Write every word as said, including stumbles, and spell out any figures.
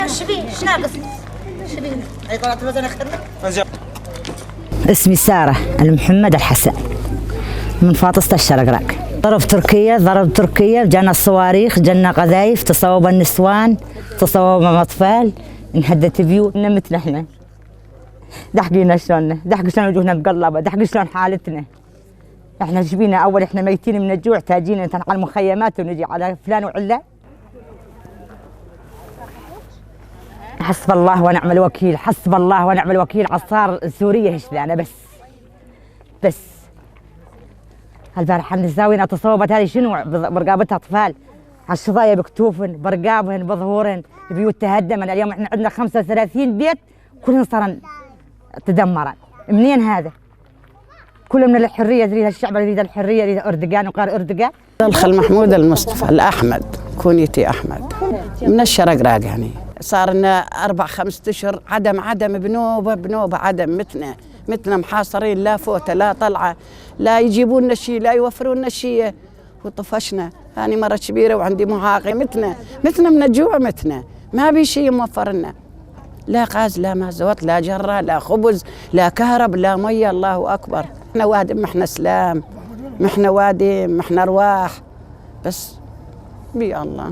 شبي؟ شناقص؟ شبي؟ اي، طلعت الوزن اخر. اسمي سارة المحمد الحسن، من فاطسة الشرقراق. ضرب تركيا، ضرب تركيا، جانا صواريخ، جانا قذايف، تصوب النسوان، تصوب اطفال، انهدت بيوتنا، متنا احنا. دحقينا شلون، دحق شلون وجوهنا مقلبة، دحق شلون حالتنا. احنا شبينا اول، احنا ميتين من الجوع، تاجينا نتن على المخيمات ونجي على فلان وعلة. حسب الله ونعم الوكيل، حسب الله ونعم الوكيل. عصار سورية هشلانة بس، بس. البارحة نساوينا تصوبت هذه شنو؟ بض-، برقابتها أطفال، على الشظايا بكتوفن، برقابهن، بظهورهن، بيوت تهدمن. اليوم احنا عندنا خمسة وثلاثين بيت، كلهن صارن تدمرن. منين هذا؟ كل من الحرية يريد، الشعب يريد الحرية، يريد أردوغان وغير أردوغان. الخل محمود المصطفى الأحمد، كونيتي أحمد، من الشرق راقاني. صار لنا أربع خمس أشهر عدم، عدم، بنوبة، بنوبة عدم. متنا، متنا محاصرين، لا فوتة، لا طلعة، لا يجيبون لنا شي، لا يوفرون لنا شي. وطفشنا. أنا مرة كبيرة وعندي معاقة، متنا، متنا من الجوع، متنا، ما بي شي موفر لنا. لا غاز، لا مازوت، لا جرة، لا خبز، لا كهرب، لا مية. الله أكبر. احنا وادم، احنا سلام، احنا وادم، احنا أرواح. بس بي الله.